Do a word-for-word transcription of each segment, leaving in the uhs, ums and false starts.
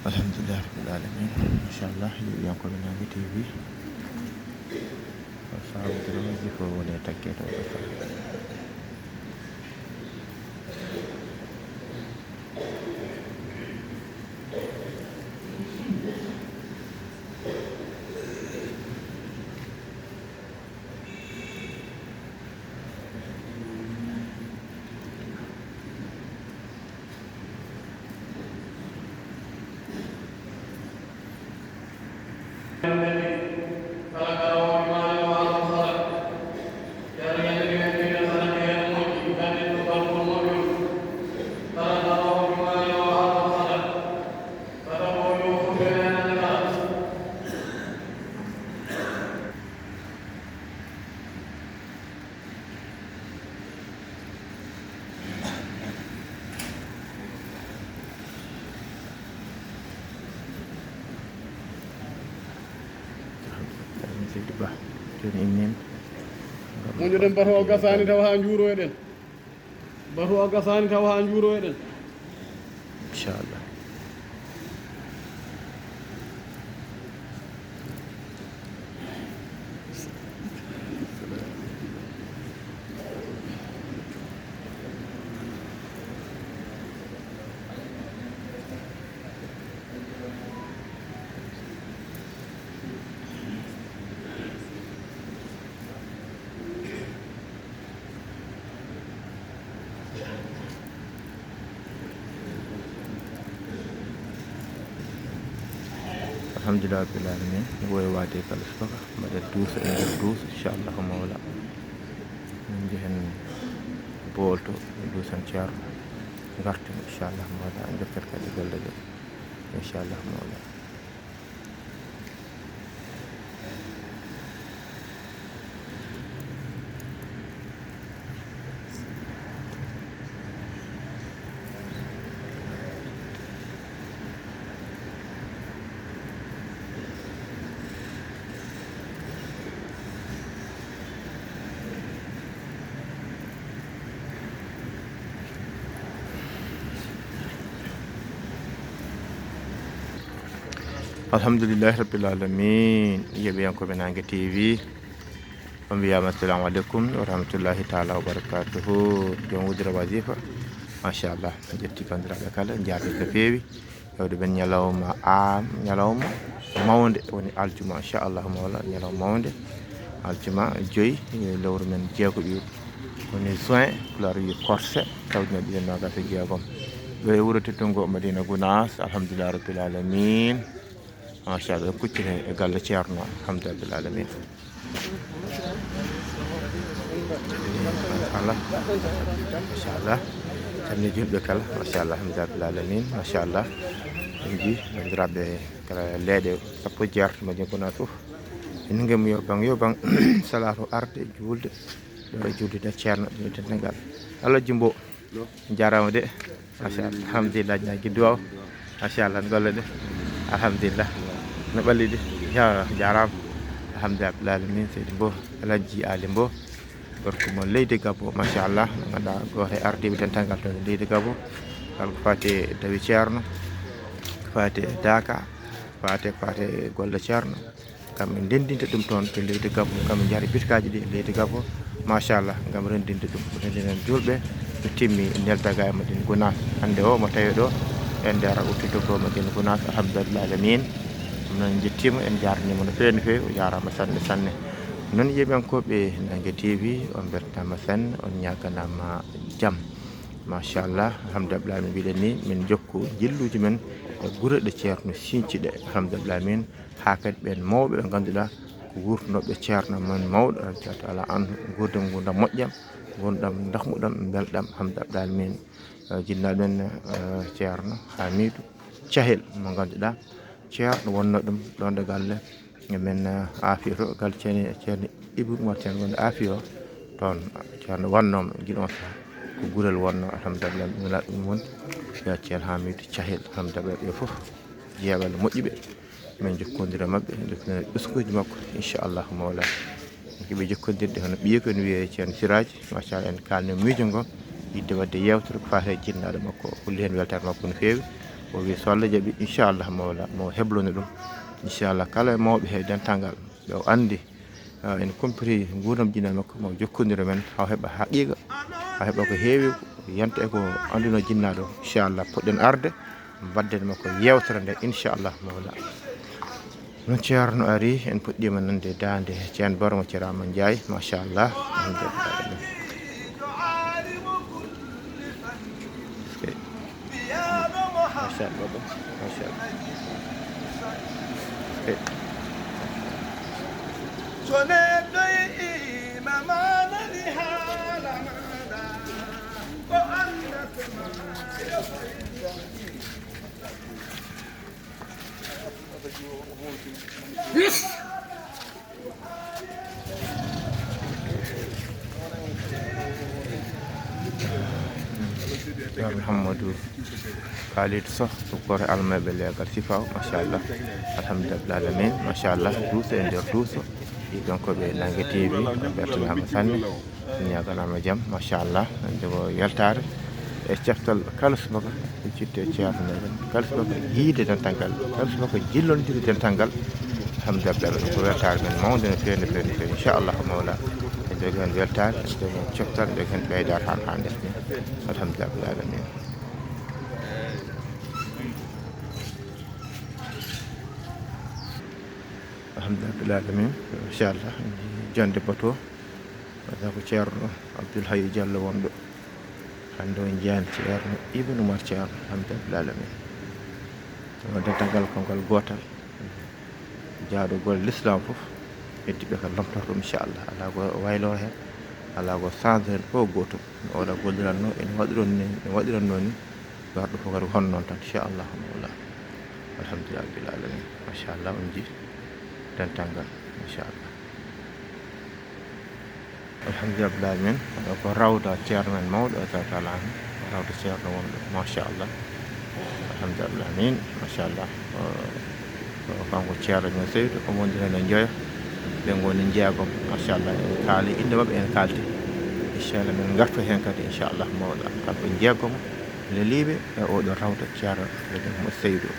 Alhamdulillah rabbil alamin. Machallah, yeeɓiyankooɓe Naange T V. Ko sawodiro jifo woni e takke to ko sa. Seydi Ba, jooni immiima. Moƴƴoɗen, bato o gasaani tawa haa njuuroyɗen. Bato o gasaani tawa haa njuuroyɗen. Inchallah. Alhamdulillah rabbil alamin. Woye waade kala subaka mbaɗen duusa e nder duusa, inchallahu mawla. Min njehen boolto, min duusan ceerno, ngarten inchallahu mawla, jokken kadi golle ɗe inchallahu mawla. Alhamdulillahi rabbil alamin. Yeeɓiyankooɓe Naange T V, on mbiyaama assalamu aleykum wa rahmatullahi taala wa barakatuhu. Joom wudira wasifa, machallah, en ƴetti banndiraaɓe kala, en njaarnii ko feewi. Hewde men ñalawma am, ñalawma mawnde woni aljuma, inchallahu mawla, ñalawma mawnde, aljuma joyi, e lewru men jeegoɓiru, woni juin, Pulaar wiyi korse, tawde ɗiɗi nogas e jeegom. Ɗo e wuro teddungo Madina Gunaas, alhamdulillah rabbil alamin. Machallah, en kuccini e galle ceerno, alhamdulillah rabbil alamin. Machallah. Machallah. Calmini julɓe kala. Machallah. Alhamdulillah rabbil alamin. Machallah. En nji banndiraaɓe kala leeɗe sappo e jeetati Madina Gunaas fof. En ngi mo yo bang, yo bang salaato arde juulde. Ɗo e juulde ceerno, ɗo e denndaangal. Allah jumbo. Jaaraama de. Machallah. Alhamdulillah, ñaagi duwaaw. Machallah, golle ɗe. Alhamdulillah. No ɓalli de. Ya, jaaraama. Alhamdulillah, rabbil alamin, seydi Mbow. Alhaji Ali Mbow. Gorko mo leydi Gabbo, machallah. Mo ngannduɗaa gooto e ardiiɓe denndaangal toon e leydi Gabbo. Kala ko faati e dawi ceerno. Ko faati e daaka. Faati, faati e golle ceerno. Kam en ndenndinta ɗum toon to leydi Gabbo, kam en njahata bitikaaji ɗi e leydi Gabbo, machallah, ngam renndinde ɗum, renndinen juulɓe, so timmi nelta ga e Madina Gunaas. Hannde o mo tawi ɗo, en ndeera udditde ko Madina Gunaas, alhamdulillah alamin. Ɗum noon en njettiima, en njaarniima no feewi no feewi, o jaaraama sanne sanne. Noon yeeɓiyankooɓe Naange T V, on mbeltanaama sanne, on ñaaganaama jam. Machallah, alhamdulillah alamin, mbiɗen ni, min njokku njilluuji men e gure ɗe ceerno sinci ɗe, alhamdulillah alamin. Haa kadi ɓeen mawɓe ɓe ngannduɗaa ko wuurtunooɓe ceerno men mawɗo, radiyallahu taala anhu, nguurndam nguurndam moƴƴam, nguurndam ndahmuɗam, mbelɗam, alhamdulillah rabbil alamin. Eh, jinnaaɗo men, eh, ceerno Hamidou Cahel, mo ngannduɗaa ceerno wonnoo ɗum ɗoon ɗo galle men, eh, Afiya to, galle ceerno, ceerno Ibou Oumar Ceerno wonde Afiya o, toon ceerno wannooma gila on sahaa. Ko gurel wonnoo, alhamdulillah, ɗum woni, yo ceerno Hamidou Cahel, alhamdulillah, ɓe fof jeeɓal moƴƴuɓe. Min njokkondira maɓɓe, njokkondira ɓesnguuji makko, inchallahu mawla. Ko ɓe jokkondirde hono ɓiye ko ene wiyee Ceerno Siraaji, machallah, en kaalno miijo ngo, yiɗde waɗde yeewtere ko faati e jinnaaɗo makko, o holli heen weltaare makko no feewi. O wi so Allah jaɓi, inchallah, mawla mo heblone ɗum. Inchallah, kala e mawɓe he dental ngal, ɓe o anndi, ah, ene kumpiti nguurndam diine makko, mo jokkondira men, haa o heɓa haqiqa, haa heɓa ko heewi, yanta e ko annduno jinnaaɗo. Inchallah, poɗɗen arde, mbaɗden makko yeewtere nde, inchallah, mawla. No Ceerno ari, en puɗɗiima nande daande Ceerno Baro mo Ceerno Amadou Ndiaye, machallah. Alhamdulillah. Ok. Machallah, baba. Machallah. Ok. So neɗɗo yi'iima ma nani haala maaɗa, o anndat ma yo fayda. Ceerno Hammadou Kalidou Sow, ko gooto e almayɓe leegal Sifaw, machallah. Alhamdulillah alamin, machallah. Duuso e nder duuso. Ɗiɗon ko ɓe Nangue T V, ɓe mbeltanaama sanne. Ñaaganaama jam, machallah. Nde ko weltaare e ceftal kala subaka, e citte e ceerno meɗen. Kala subaka yiide dental ngal, kala subaka jillondiri dental ngal. Alhamdulillah, ɗum ko weltaare men mawnde no feewi, no feewi, no feewi. Inchallah mawla, en jogi heen weltaare, en jogi heen ceftal, en jogi heen ɓeydaare haa, haa ndes ni. Alhamdulillah alamin. Alhamdulillah alamin. Inchallah, jonde bato. Wata ko Ceerno Abdoul Hayyu Diallo wonɗo. Hannde on njiyan Ceerno Ibn Umar Ceerno, alhamdulillah alamin. Kono dental ngal ko ngal gootal. Jaaɗo golle l'islam fof, heddiɓe ko lomtoto ɗum, inchallah. Alaa ko waylo heen, alaa ko change heen, fof gootum. No oɗa golliranno, ene waɗiron ni, no waɗiranno ni. Garɗo fof kadi ko hono noon tan, inchallah mawla. Alhamdulillah rabbil alamin. Machallah, on njii dental ngal, machallah. Alhamdulillah rabbil alamin. Ko rawda ceerno men mawɗo, radiallahu taala anhu. Rawda ceerno wonɗo, machallah. Alhamdulillah rabbil alamin, machallah. O, o kanko ceerno men Seydou, omo wondiren e Njoya. Ɓe ngoni jeegom, machallah. En kaali innde maɓɓe, en kaalti. Inchallah, men ngarto heen kadi, inchallah mawla. Kamɓe jeegom leliiɓe e oɗo rawda ceerno men mo Seydou.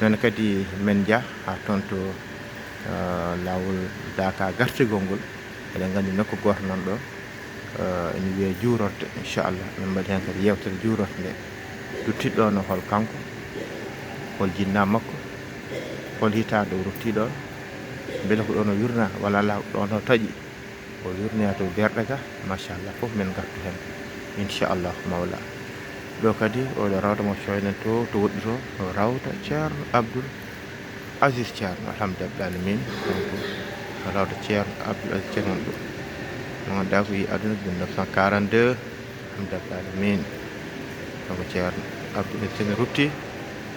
Noon kadi men njah haa toon to, eh, laawol Daaka gartigol ngol. Eɗen nganndi nokku gooto nan ɗo, eh, ene wiyee Juurorde, inchallah. Men mbaɗi heen kadi yeewtere Juurorde nde. Ruttiiɗo ɗo no hol kanko? Hol jinnaa makko? Hol hitaande o ruttii ɗoon? Mbele ko ɗoon o wirnaa walla alaa, ko ɗoon o taƴi? O wirnoya to Berɗe ga, machallah, fof men ngartu heen, inchallah mawla. Ɗo kadi, oɗo rawda mo cooyɗen to, to woɗɗi to, o rawda Ceerno Abdoul Aziz Ceerno, alhamdulillah alamin. Donc, o rawda Ceerno Abdoul Aziz Ceerno won ɗo. Mo ngannduɗaa ko yi aduna mille neuf cent quarante-deux, alhamdulillah alamin. Donc, Ceerno Abdoul Aziz Ceerno rutti,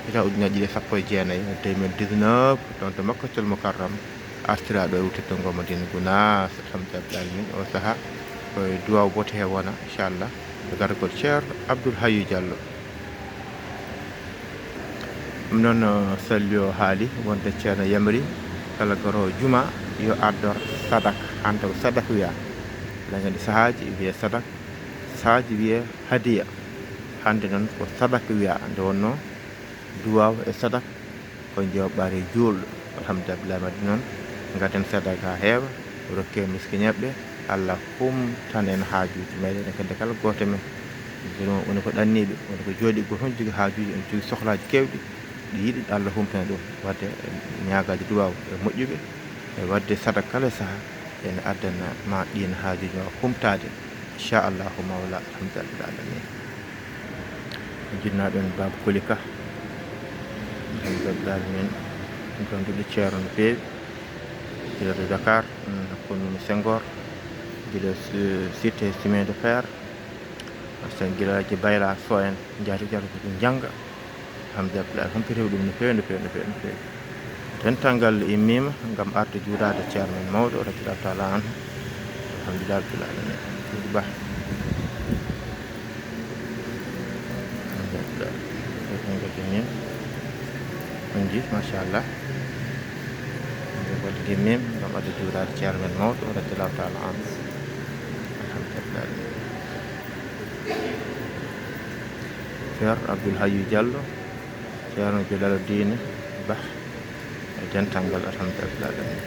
hitaande ujunnaji ɗiɗi e sappo e jeenayi, deux mille dix-neuf, ɗoon to Makkatul Mukarram. Artiraaɗo e wuttitde ngo Madina Gunaas, alhamdulillah rabbil alamin. O sahaa ko e duwaaw bote he wona, inchallah. E garagol Ceerno Abdoul Hayyu Diallo. Ɗum noon, no salli o haali wonde Ceerno yamri kala garoowo juma yo addor sadak. Hannde ko sadak wiyaa. Eɗen nganndi sahaaji wiyee sadak, sahaaji wiyee hadiya. Hannde noon ko sadak wiyaa. Nde wonnoo duwaaw e sadak ko jooɓaare juulɗo. Alhamdulillah, mbaɗi noon, ngaden sadaka heewa, rokke miskineeɓe, Allah humtan en haajuuji meɗen e kadi kala gooto men. Jooni o woni ko ɗanniiɓe, woni ko jooɗi gooto, on jogi haajuuji, on jogi sohlaaji keewɗi, ɗi yiɗi Allah humtana ɗum. Wadde ñaagaaji duwaaw e moƴƴuɓe, e wadde sadaka kala e sahaa, ene addana ma ɗiin haajuuji ma humtaade, inchallahu mawla, alhamdulillah alamin. Jinnaaɗo en Baaba Koli Ka, alhamdulillah alamin, gonɗo ɗo Ceerno no feewi, gila to Dakar, mm, hakkunde mum e Senghor, gila si-, cité chemin de fer, sen gila to Bayla Sow en, jaati jaati ko ɗum jannga, alhamdulillah, humpitowi ɗum no feewi, no feewi, no feewi, no feewi. Dental ngal immiima ngam arde juulaade Ceerno men mawɗo, radiyallahu taala anhu. Alhamdulillah rabbil alamin. Seydi Bah. Alhamdulillah. Seydi Bah Gimmiim. On njii, machallah. Seydi Bah Gimmiim ngam arde juulaade Ceerno men mawɗo, radiyallahu taala anhu. Alhamdulillah. Ceerno Abdoul Hayyu Diallo. Ceerno Jalaluddin Bah e dental ngal, alhamdulillahi rabbil alamin.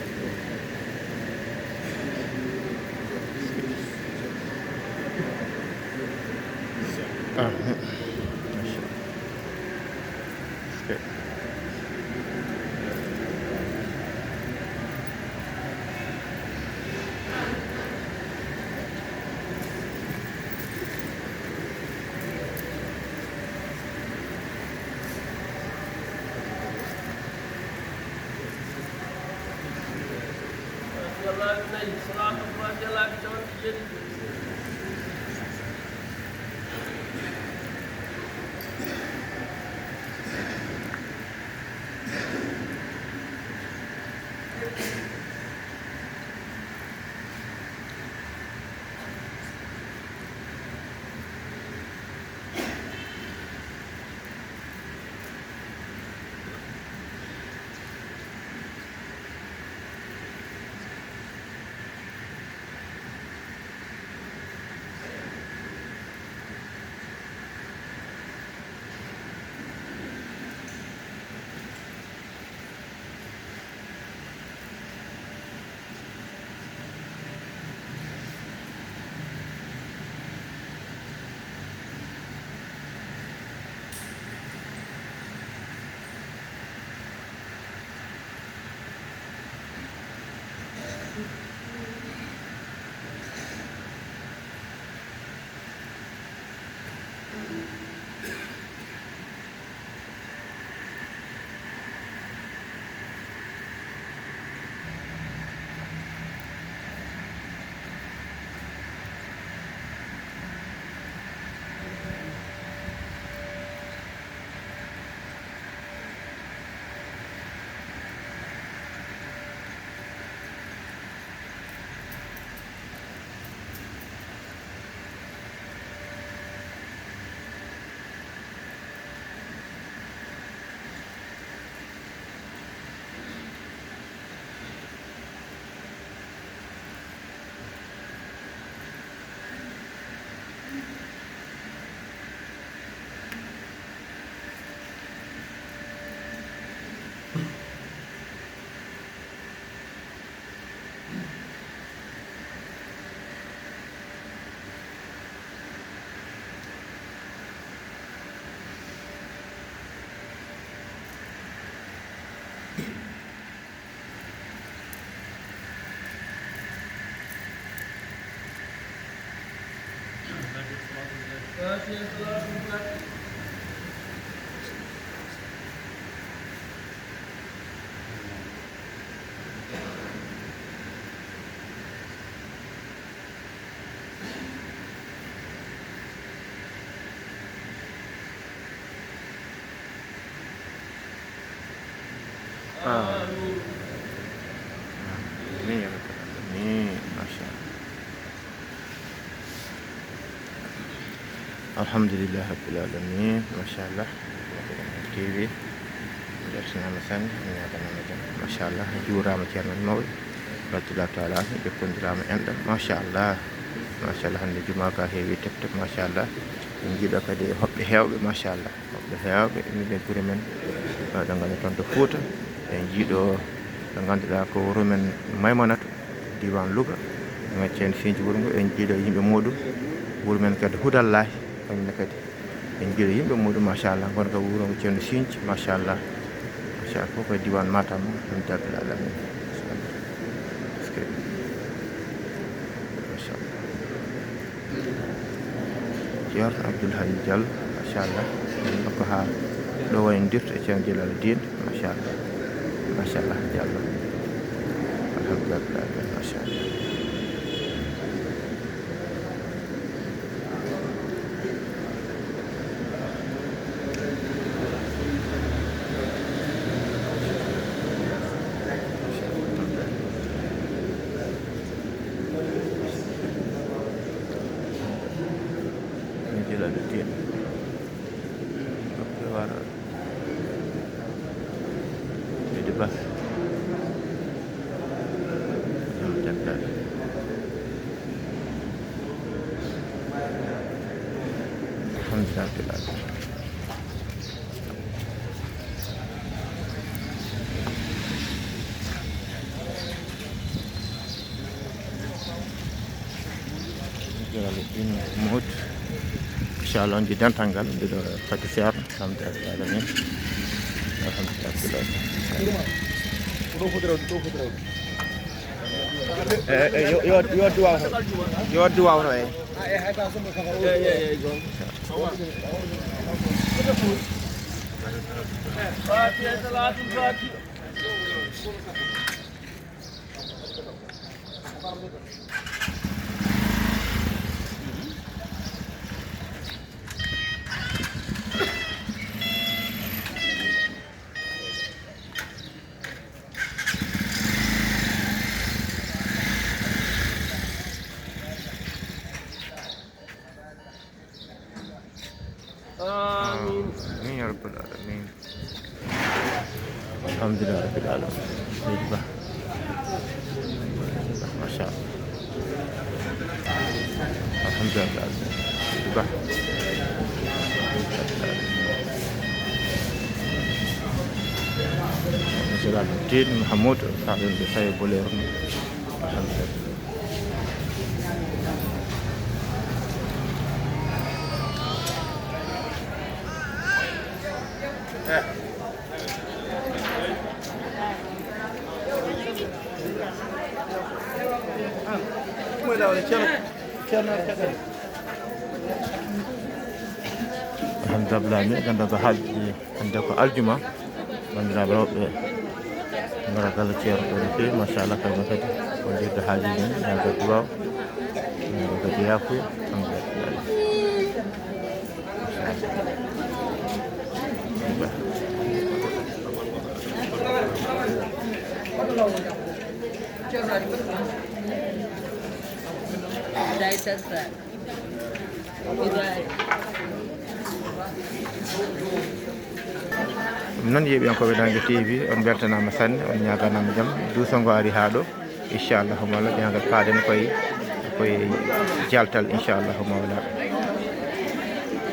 Amin. Amin. Amin ya rabbal alamin. Masha Allah. Alhamdulillahi rabbil alamin. Masha Allah. T V. Beltanaama sanne, ñaaganama jam. Machallah, juuraama ceerno men mawɗo. Radiyallahu taala anhu, jokkondiraama enɗam. Machallah. Machallah, hannde jumaa ka heewi tep tep, machallah. En njiiɗo kadi e hoɓɓe heewɓe, machallah. Hoɓɓe heewɓe, yimɓe gure men, ɓe ngannduɗaa toon to Fuuta. En njiiɗo ɓe ngannduɗaa ko wuro men Maymanatu, diiwaan Louga. Ceerno Sinji wuro ngo, en njiiɗo yimɓe muuɗum. Wuro men kadi Hudallahi, kañum ne kadi. En njiiɗo yimɓe muuɗum, machallah, ngonka wuro ngo ceerno Sinji, machallah. Machallah, fof koye diiwaan Matam, ɗum Rabbil Alamin. Parce que, machallah. Ceerno Abdoul Halim Diallo, machallah. En nokku haa ɗo wayndirta e ceerno Jalal Diin, machallah. Machallah, Diallo. Alhamdulillah, machallah. Jilal Diin. Ɗo ɓe wara. Seydi Bah. Ɗum teddal. Alhamdulillah. Ɗin Mahmoud. Inchallah, on nji dental ngal, mbiɗo fati seeɗa. Alhamdulillah alamin. Alhamdulillah. Eh, eh, yo, yo, yo duwaw to. Yo duwaw to, eh. Amin. Amin ya rabbal alamin. Alhamdulillah rabbil alamin. Seydi Ba. Masha Allah. Alhamdulillah rabbil alamin. Seydi Ba. Monsieur Tine Mahamoud, ça vient de saillir bolero. Alhamdulillah. Alhamdulillah, mi ganda ko haaldi hannde ko aljuma. Banndiraaɓe rewɓe, ngara galle Ceerno ɗo no feewi, machallah, kamɓe kadi ko ndirde haajuuji men, ñaaga duwaaw, ñaaga kadi yaafuya, alhamdulillah. Ɗum noon, yeeɓiyankooɓe Naange T V, on mbeltanaama sanne, on ñaaganaama jam, duuso ngo ari haa ɗo. Inchallahu mawla, ɓe ngal paaɗen koye, koye jaltal, inchallahu mawla.